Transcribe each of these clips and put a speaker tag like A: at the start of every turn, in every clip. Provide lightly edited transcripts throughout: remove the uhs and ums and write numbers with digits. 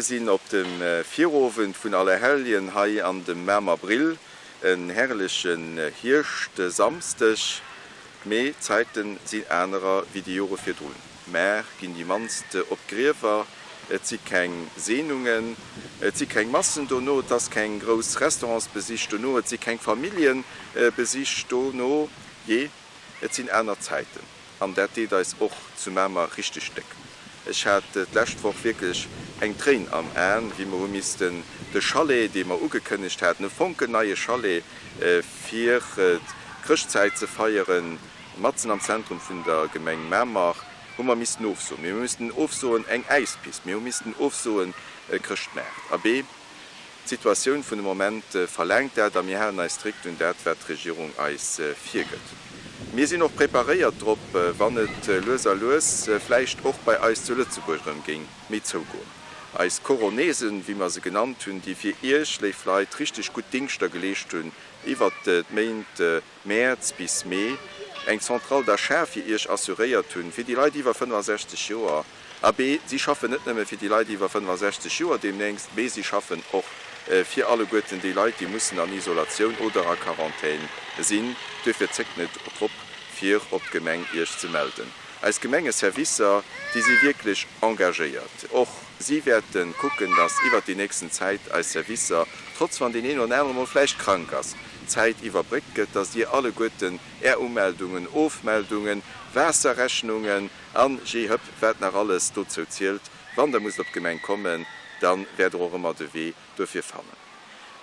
A: sinn op dem Virowend vun Allerhelljen hei an dem Mamer Brill. En herrlechen Hierschtsamsdeg, mee d'Zäiten sinn anerer wéi déi Jore virdrun. Mar ginn déi mannst op d'Griewer, et si keng Seenungen, et si keng Massen dono, et ass keng grouss Restaurantsbesich dono, et si keng Familljebesich dono. Jee, et sinn aner Zäiten. An dat deet eis och zu Mamer richteg déck. Ech hat d'lescht Woch wierklech eng Tréin am Aen, wéi mer hu missten de Chalet, dee mer ugekënnegt haten, e fonkelneie Chalet fir d'Chrëschtzäit ze feieren, matzen am Zentrum vun der Gemeng Mamer, hu mer missten ofsoen. Mir hu missten ofsoen eng Äispist, mir hu missten ofsoen e Chrëschtmaart. Abee, D'Situatioun vun de Moment verlaangt dat a mir halen eis strikt un dat, wat d'Regierung eis virgëtt. Mir sinn och preparéiert drop, wann et lues a lues vläicht och bei eis zu Lëtzebuerg erëm géing méi zougoen. Eis Coronesen, wéi mer se genannt hunn, déi fir Iech, léif Leit, richteg gutt Dingschter geleescht hunn iwwert d'Méint Mäerz bis Mee, eng Centrale d'achat fir Iech assuréiert hunn, fir déi Leit iwwer 65 Joer. Abee, si schaffen net nëmme fir déi Leit iwwer 65 Joer deemnächst, mee si schaffen och fir alleguerten déi Leit, déi mussen an Isolatioun oder a Quarantän sinn. Duerfir zéckt net drop, fir op d'Gemeng Iech ze melden. Eis Gemengeservicer, déi si wierklech engagéiert. Och si wäerte kucken, dass iwwert déi nächsten Zäit eis Servicer, trotz wann deen een oder anere mol vläicht krank ass, Zäit iwwerbréckt gëtt, dass Dir alleguerten Är Umeldungen, Ofmeldungen, Waasserrechnungen an jee hëpp wat nach alles dozou zielt, wann Der musst op d'Gemeng kommen, da wäert Der och ëmmer de Wee dofir fannen.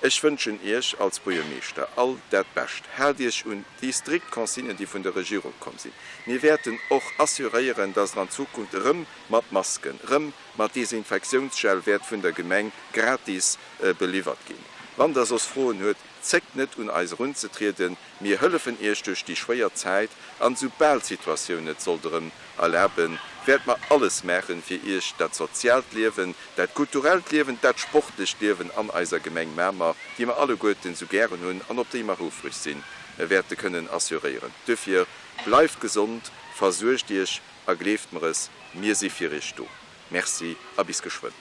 A: Ech wënschen Iech als Buergermeeschter all dat Bescht. Haalt Iech un déi strikt Consignen, déi vun der Regierung komm sinn. Mir wäerten och assuréieren, dass Der an Zukunft erëm mat Masken, erëm mat Desinfektiounsgel wäert vun der Gemeng gratis beliwwert ginn. Wann Der soss Froen huet, Zéckt net un eis erunzetrieden, mir hëllefen Iech duerch déi schwéier Zäit an soubal d'Situatioun et sollt erëm erlaben, wäert mer alles maachen fir Iech dat soziaalt Liewen, dat kulturellt Liewen, dat sportlecht Liewen an eiser Gemeng Mamer, déi mer alleguerten esou gären hunn an op déi mer houfreg sinn, wäerte kënnen assuréieren. Duerfir bleift gesond, versuergt Iech a gleeft mer es, mir si fir Iech do. Merci a bis geschwënn.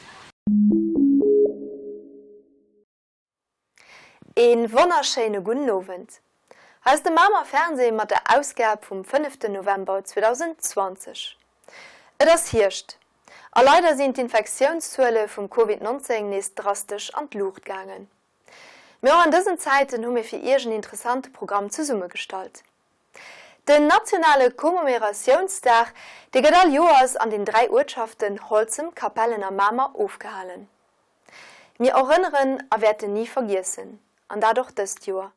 B: Een wonnerschéine gudden Owend. Hei ass de Mamer Fernseh mat der Ausgab vum fënneften November 2020. Et ass Hierscht a leider sinn d'Infektiounszuele vum Covid 19 nees drastesch an d'Luucht gaangen. Mee och an dësen Zäiten hu mir fir Iech en interessante Programm zesummegestallt. Den nationale Commémoratiounsdag, dee gëtt all Joers an den 3 Uertschaften Holzem, Capellen a Mamer ofgehalen. Mir erënneren a wäerten ni vergiessen, an dat och dëst Joer.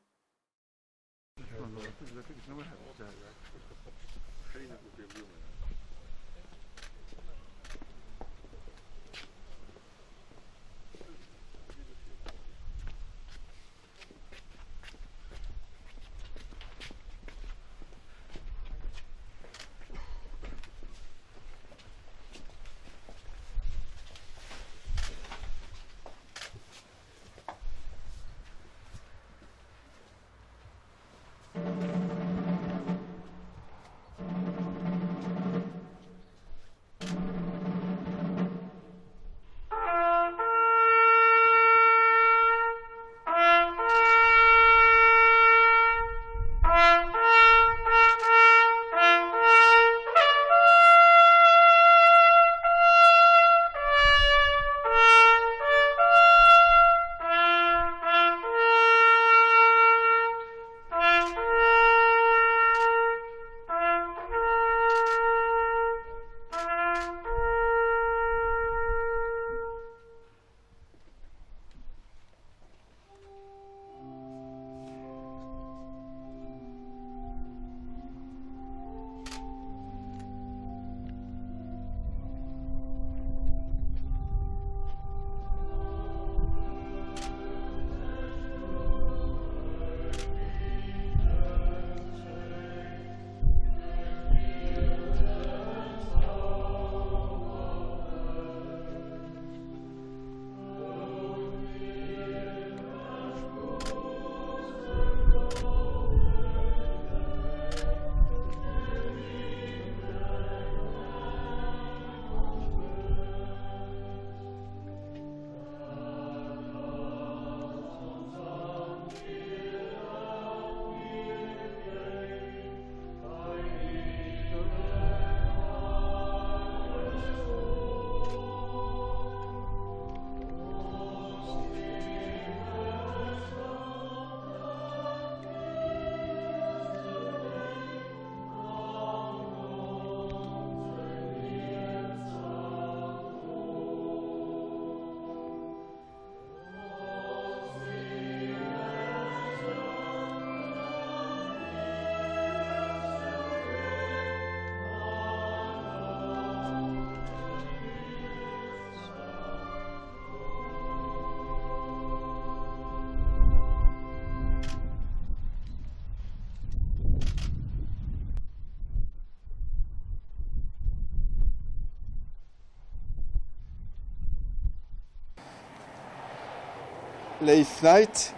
A: Léif Leit,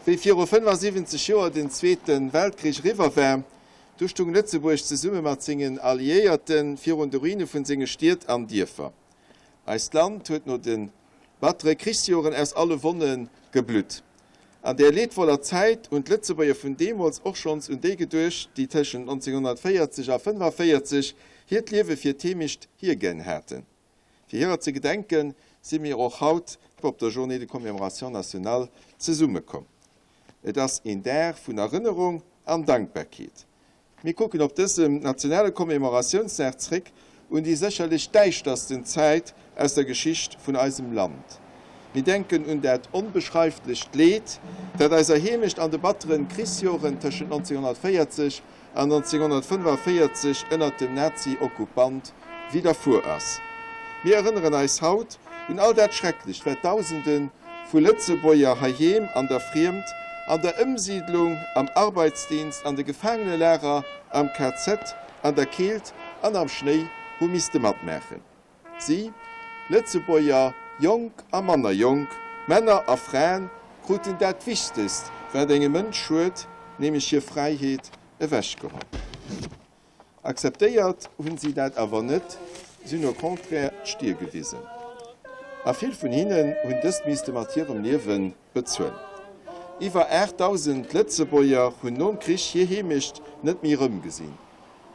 A: wéi viru 75 Joer den Zweete Weltkrich eriwwer war, du stung Lëtzebuerg zesumme mat sengen Alliéierte virun de Ruine vun senge Stied an Dierfer. Eist Land huet no de battere Krichsjoren aus alle Wonne geblutt. An där leedvoller Zäit hunn d'Lëtzebuerger vun deemools och schonns un déi geduecht, déi tëschent 1940 a 45 hiert Liewe fir d'Heemecht hierginn haten. Fir hirer ze gedenken, si mir och haut op der Journée de commémoration nationale zesummekomm. Et ass een Dag vun Erënnerung an Dankbarkeet. Mir kucken op dësem nationale Commémoratiounsdag zréck un déi sécherlech däischtersten Zäit aus der Geschicht vun eisem Land. Mir denken un dat onbeschreiflecht Leed, dat eiser Heemecht an de batteren Krichsjoren tëschent 1940 an 1945 ënnert dem Nazi-Okkupant widderfuer ass. Mir erënneren eis haut un all dat Schrecklecht, wat Dausende vu Lëtzebuerger heiheem an der Friemd, an der Ëmsiidlung, am Arbeitsdienst, an de Gefaangenelager, am KZ, an der Keelt an am Schnéi hu misste matmaachen. Si, Lëtzebuerger, jonk a manner jonk, Männer a Fraen, kruten dat Wichtegst, wat engem Mënsch huet, nämlech hir Fräiheet, ewechgeholl. Akzeptéiert hunn si dat awer net, si hunn au contraire d'Stier gewisen. A vill vun hinnen hunn dëst misste mat hirem Liewe bezuelen. Iwwer 8.000 Lëtzebuerger hunn nom Krich hir Heemecht net méi erëmgesinn.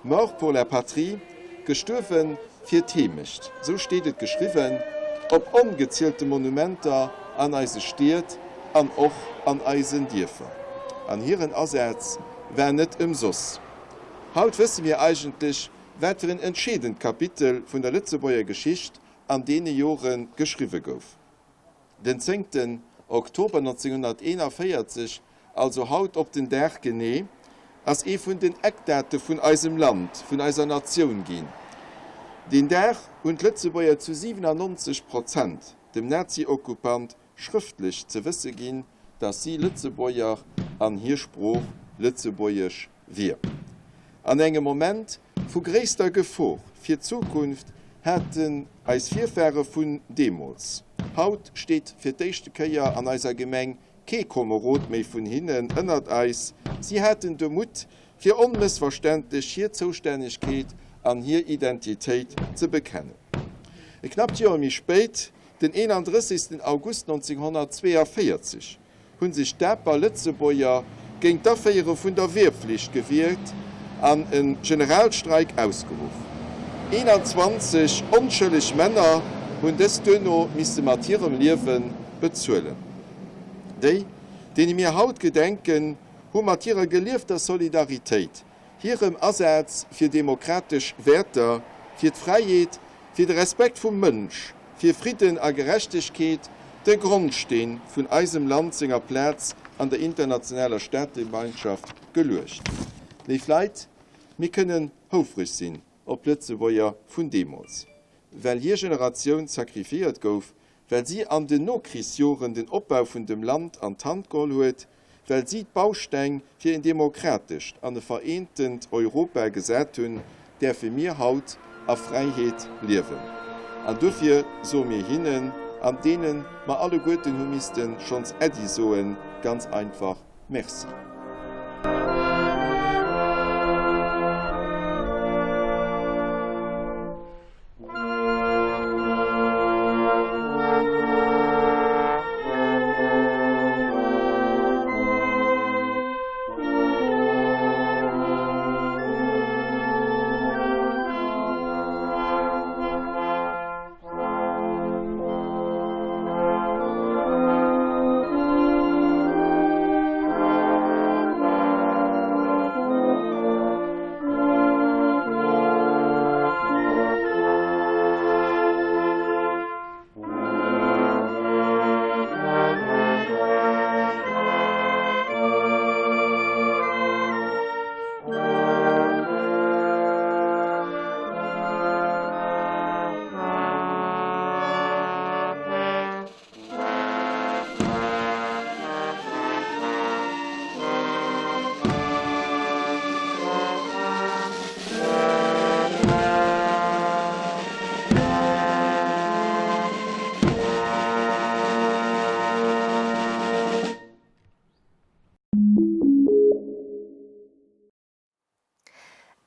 A: Mort pour la patrie, gestuerwe fir d'Heemecht, sou steet et geschriwwen op ongezielte Monumenter an eise Stied an och an eisen Dierfer. An hiren Asaz war net ëmsoss. Haut wësse mir eigentlech, wat fir en entscheedend Kapitel vun der Lëtzebuerger Geschicht an deene Jore geschriwwe gouf. Den zéngten Oktober 1941, also haut op den Dag genee, ass ee vun den Eckdate vun eisem Land, vun eiser Natioun ginn. Deen Dag hunn d'Lëtzebuerger zu 97 Prozent dem Nazi-Okkupant schrëftlech ze wësse ginn, datt si Lëtzebuerger an hir Sprooch Lëtzebuergesch wier. An engem Moment vu gréisster Gefor fir d'Zukunft haten eis Virfahre vun deemools, haut steet fir d'éischte Kéier an eiser Gemeng kee Komerod méi vun hinnen ënnert eis, si haten de Mutt, fir onmëssverständlech hir Zoustännegkeet an hir Identitéit ze bekennen. E knappt Joer méi spéit, den 31. August 1942, hu sech daper Lëtzebuerger géint d'Aféiere vun der Wehrpflicht gewiert an e Generalstreik ausgeruff. 21 onschëlleg Männer hunn dëst duerno misse mat hirem Liewe bezuelen. Déi, deene mir haut gedenken, hu mat hirer geliefter Solidaritéit, hirem Asaz fir demokratesch Wäerter, fir d'Fräiheet, fir de Respekt vum Mënsch, fir Fridden a Gerechtegkeet de Grondsteen vun eisem Land senger Plaz an der internationaler Staategemeinschaft geluecht. Léif Leit, mir kënnen houfreg sinn op d'Lëtzebuerger vun deemools, well hir Generatioun sacrifiéiert gouf, well si an den Nokrichsjoren den Opbau vun dem Land an d'Hand geholl huet, well si d'Bausteng fir een demokratescht an e vereentent Europa gesat hunn, däerfe mir haut a Fräiheet liewen. An dofir soe mir hinnen, an deene mer alleguerten hu misste schonns Äddi soen, ganz einfach Merci.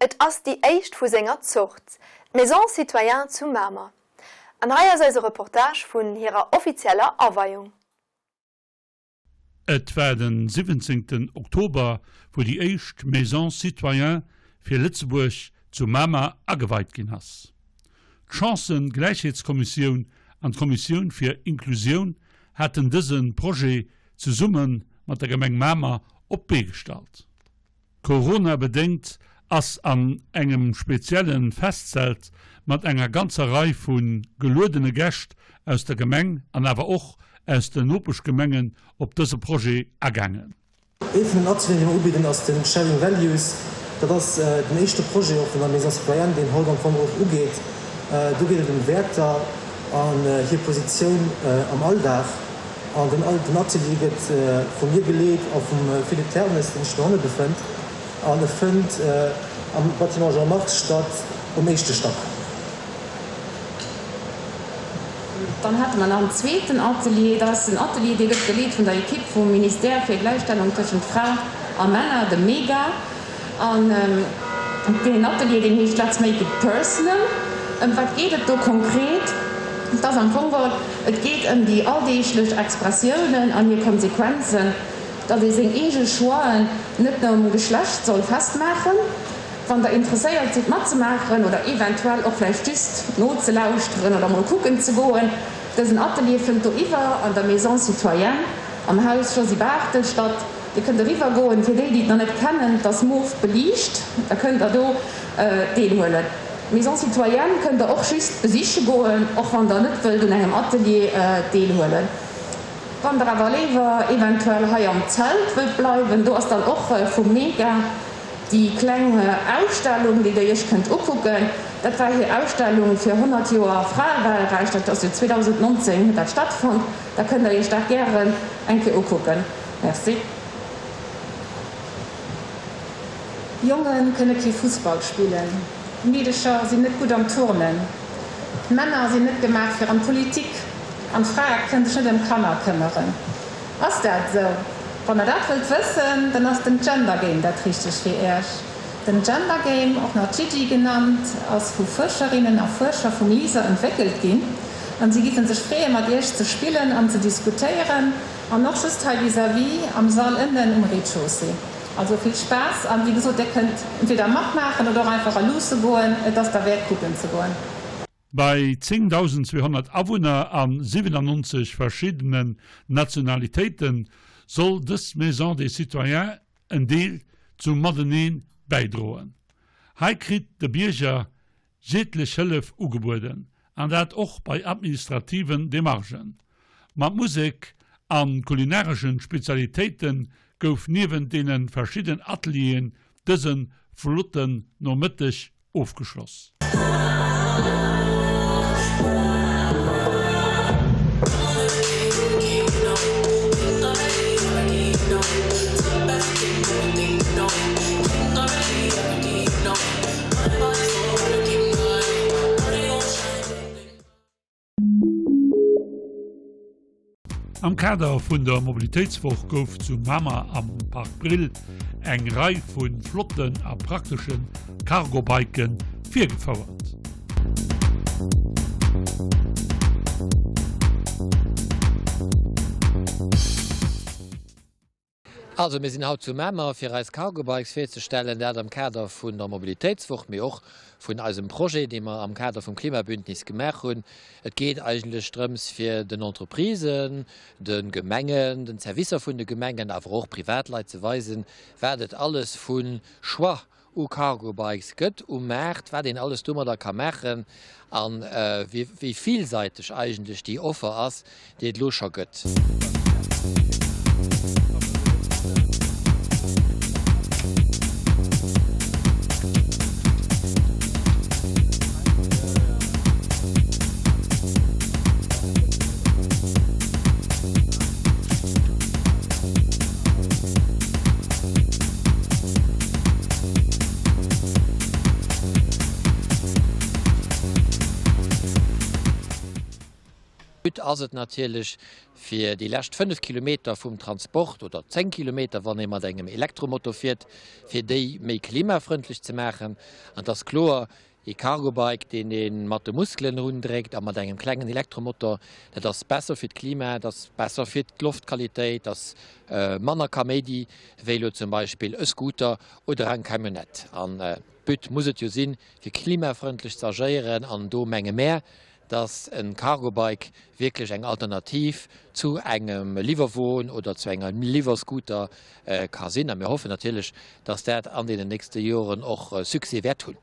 B: Et ass déi éischt vu senger Zort, d'Maison Citoyen zu Mamer. An hei ass eise Reportage vun hirer offizieller Aweiung.
C: Et war den 17 Oktober, wou déi éischt Maison Citoyen fir Lëtzebuerg zu Mamer ageweit ginn ass. D'Chancëgläichheetskommissioun an d'Kommissioun fir Inklusioun haten dëse Projet zesumme mat der Gemeng Mamer op d'Bee gestallt. Corona bedéngt ass an engem spezielle Festzelt mat enger ganzer Rei vu geluedene Gäscht aus der Gemeng an awer och aus den Nopeschgemengen op dëse Projet agaangen.
D: Ee vun den Atelieren, déi mer ubidden, ass de Sharing Values. Dat ass den éischte Projet och vun der Maison Citoyenne, deen haut am Fong och ugeet. Do geet et ëm Wäerter an hir Positioun am Alldag. An den den Atelier gëtt vu mir geleet a vum Philippe Ternes, deen sech dohanne befënnt. An e fënnt am Bâtiment Jean Marx statt, um éischte Stack.
E: Dann hätte mer nach en zweeten Atelier. Dat ass en Atelier, dee gëtt geleet vun der Ekipp vum Ministère fir Gläichstellung tëschent Fra a Männer, dem MEGA. An deen Atelier, deen heescht Let's make it personal. Ëm wat geet et do konkret? Et ass am Fong geholl, et geet ëm déi alldeeglech Expressiounen an hir Konsequenzen, datt ee seng eege Choixen net nom Geschlecht soll festmaachen. Wann Der interesséiert sidd matzemaachen oder eventuell och vläicht just nozelauschteren oder mol kucken ze goen, dësen Atelier fënnt do iwwer an der Maison Citoyenne am Haus Josy Barthel statt. Dir kënnt eriwwer goen, fir déi, déi et nach net kennen, et ass mof beliicht, da kënnt der do deelhuelen. D'Maison Citoyenne kënnt der och just besiche goen, och wann der net wëllt un engem Atelier deelhuelen. Wann der awer léiwer eventuell hei am Zelt wëllt bleiwen, do ass dann och vum Mega déi kleng Ausstellung, déi der iech kënnt ukucken. Dat war hir Ausstellung fir 100 Joer Fraewahlrecht, dat ass jo 2019 huet dat stattfonnt, da kënnt der iech dat gären eng Kéier ukucken. Merci.
F: Jonge kënne kee Fussball spillen, Meedecher sinn net gutt am Turnen, d'Männer sinn net gemaach fir an d'Politik an d'Frae kënne sech net ëm Kanner këmmeren. Ass dat esou? Wann der dat wëllt wëssen, dann ass den Gender Game dat richteg fir Iech. Den Gender Game, och nach Gigi genannt, ass vu Fuerscherinnen a Fuerscher vum LISER entwéckelt ginn an si giffen sech freeë mat Iech ze spillen an ze diskutéieren. An och just hei vis-à-vis am Sall ënnen um Rez-de-chaussée. Also vill Spaass an wéi gesot, dir kënnt entweder matmaachen oder och einfach a luusse goen, et ass derwäert kucken ze goen.
C: Bei 10.200 Awunner a 97 verschiddenen Nationalitéite soll dës Maison des Citoyens en Deel zum Matenee bäidroen. Hei kritt de Bierger Jeetlech Hëllef ugebueden, an dat och bei administrativen Demargen. Mat Musek an kulinareschen Spezialitéiten gouf niewent deenen verschidden Atelieren dësen flotten Nomëtteg ofgeschloss. Am Kader vun der Mobilitéitswoch gouf zu Mamer am Park Brill eng Rei vu flotten a praktesche Cargo-Bike virgefouert.
G: Also mir sinn haut zu Mamer fir eis Cargo Bikes virzestellen, dat am Kader vun der Mobilitéitswoch, mee och vun eisem Projet, dee mer am Kader vum Klimabündnis gemaach hunn. Et geet eigentlech drëms fir den Entreprisen, de Gemengen, den Servicer vun de Gemengen, awer och Privatleit ze weisen, wat et alles vu Choix u Cargo Bikes gëtt um Maart, wat een alles domadder ka maachen a wéi villseiteg eigentlech déi Offer ass, déi et elo scho gëtt. But ass et natierlech, fir déi lescht 5 Kilometer vum Transport, oder 10 Kilometer, wann ee mat engem Elektromoto fiert, fir déi méi klimafrëndlech ze maachen. An et ass kloer, ee Cargobike, deen ee mat de Muskelen erundréckt a mat engem klengen Elektromotor, dat ass besser fir d'Klima, dat ass besser fir d'Loftqualitéit, dat ass manner Kaméidi wéi elo zum Beispill e Scooter oder eng Camionnette. An But muss et jo sinn, fir klimafrëndlech ze agéieren an do menge mär, dass e Cargobike wierklech eng Alternativ zu engem Liwwerwon oder zu engem Liwwerscooter ka sinn. A mir hoffen natierlech, dass dat an deenen nächste Joren och Succès wäert hunn.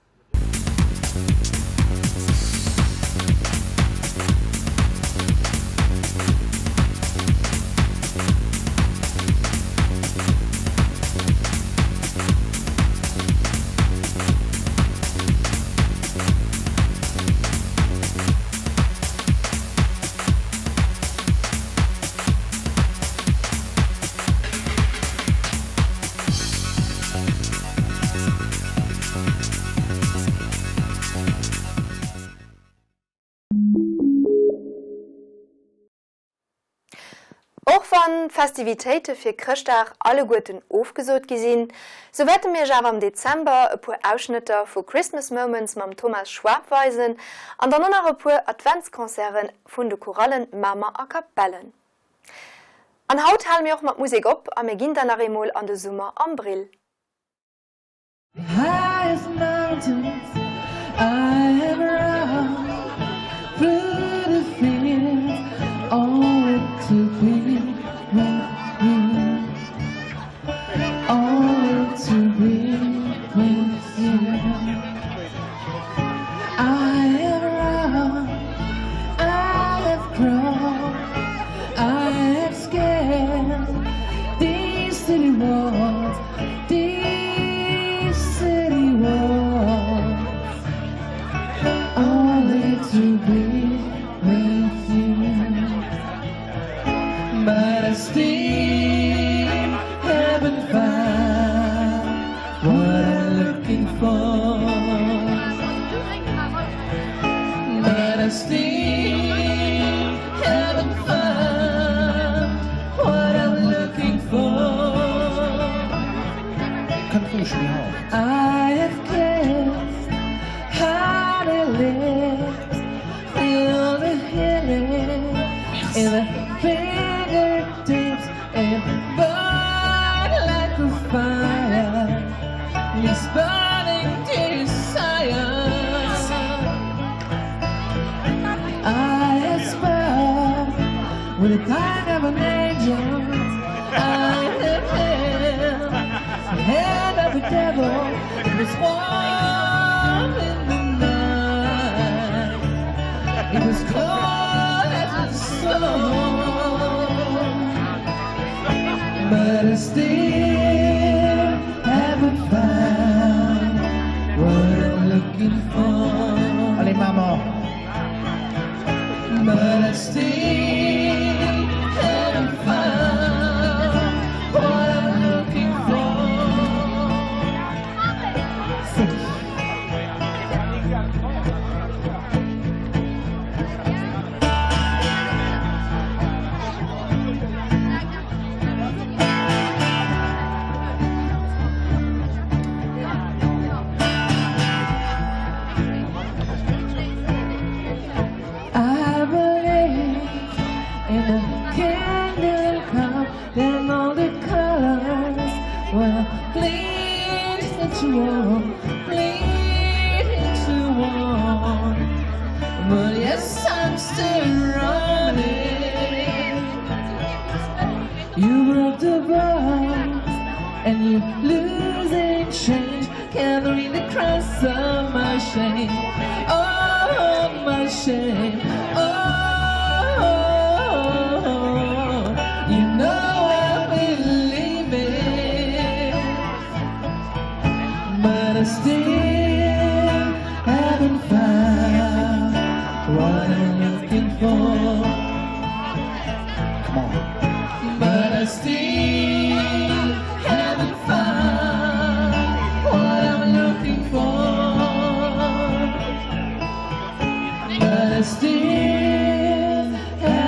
B: Och wann d'Festivitéite fir Chrëschtdag alleguerten ofgesot gi sinn, sou wäerte mir iech awer am Dezember e puer Ausschnëtter vu Christmas Moments mam Thomas Schwab weisen an dann och nach e puer Adventsconcerte vun de Chorallen Mamer a Capellen. An haut hale mir och mat Musek op a mir ginn dann nach eemol an de Summer am Brill.
H: The highest mountains I have run through the fields only to be with you only to be with you I have run I have crawled I have scaled these city walls These city walls Only to be with you But I still haven't found What I'm looking for But I still haven't found What I'm looking for I have kissed honey lips Feel the healing in the fingertips And burn like a fire This burning desire I have spoke with the kind of an angel I have held the hand of the devil It was warm in the night It was cold as the snow But I still haven't found What I'm looking for
I: Allez maman
H: But I still haven't found What I'm looking for I believe in the kingdom come Then all the colors will bleed into one Bleed into one But yes, I'm still running You broke the bonds And you losing change Carrying the cross of my shame Oh, my shame Oh, you know I believe it But I still haven't found What I'm looking for
I: Come on
H: But I still haven't found What I'm looking for But I still haven't found.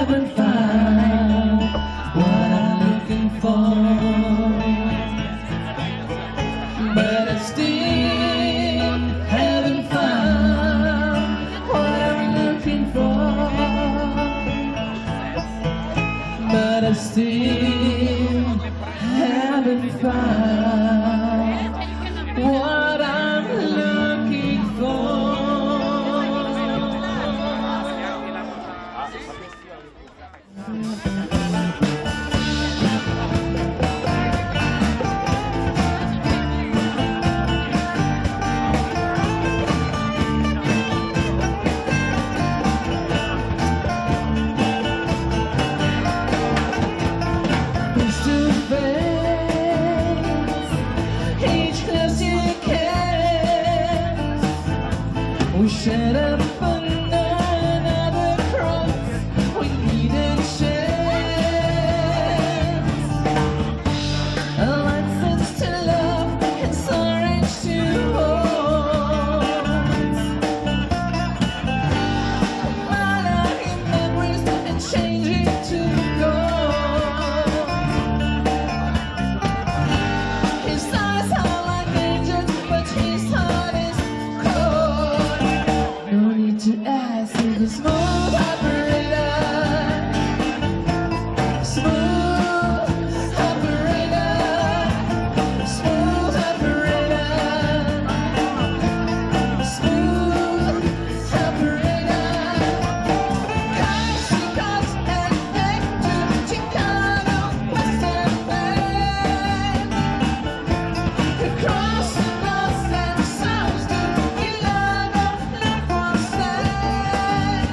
H: still haven't found what I'm looking for. Face to face, each close you kiss, we set up another cross. We need a chance, a license to love and courage to hold. My lucky memories and change it to gold. His eyes are like angels, but his heart is cold. No need to ask, he's a smooth operator. Smooth operator. Smooth operator. Smooth operator. Coast to coast, LA to Chicago, Western Maine. Across the north and south to Milano, love for sale.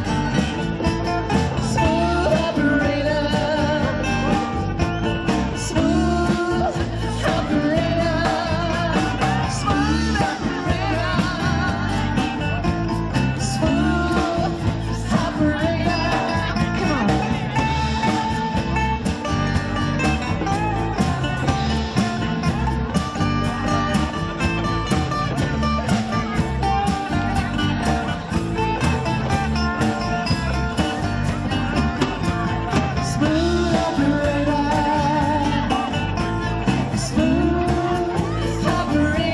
H: Smooth operator. Smooth operator. Smooth operator. Smooth operator. Come on. Smooth operator. Smooth operator. Smooth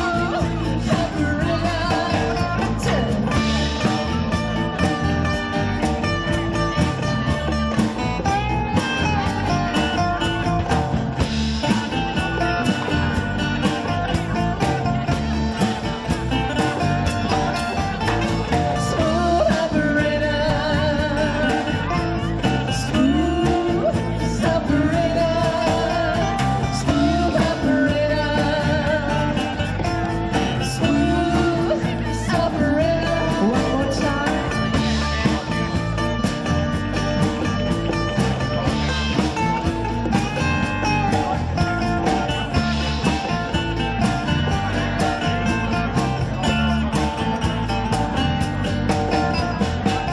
H: operator. Smooth operator. Smooth operator. Smooth operator. Smooth operator. Smooth operator. One more time.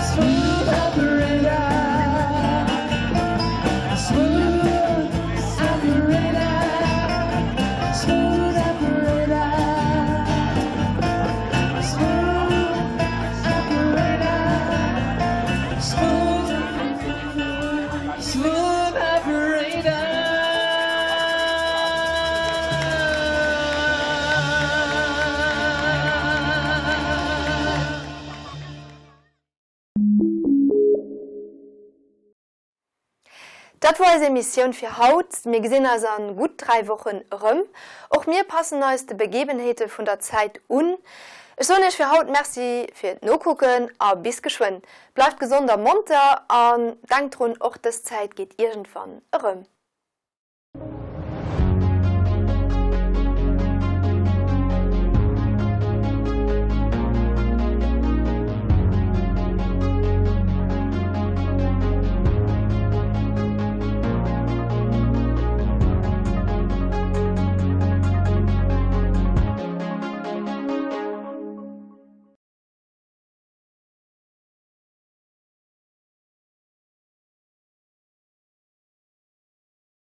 H: Smooth operator. Smooth operator. Smooth operator. Smooth operator. Smooth, smooth operator.
B: Dat wor eis Emissioun fir haut. Mir gesinn eis an gutt 3 Wochen erëm. Och mir passen eis de Begebenheete vun der Zäit un. Ech soen iech fir haut Merci fir d'Nokucken a bis geschwënn. Bleift gesond a monter an denkt drun, och dës Zäit geet iergendwann erëm.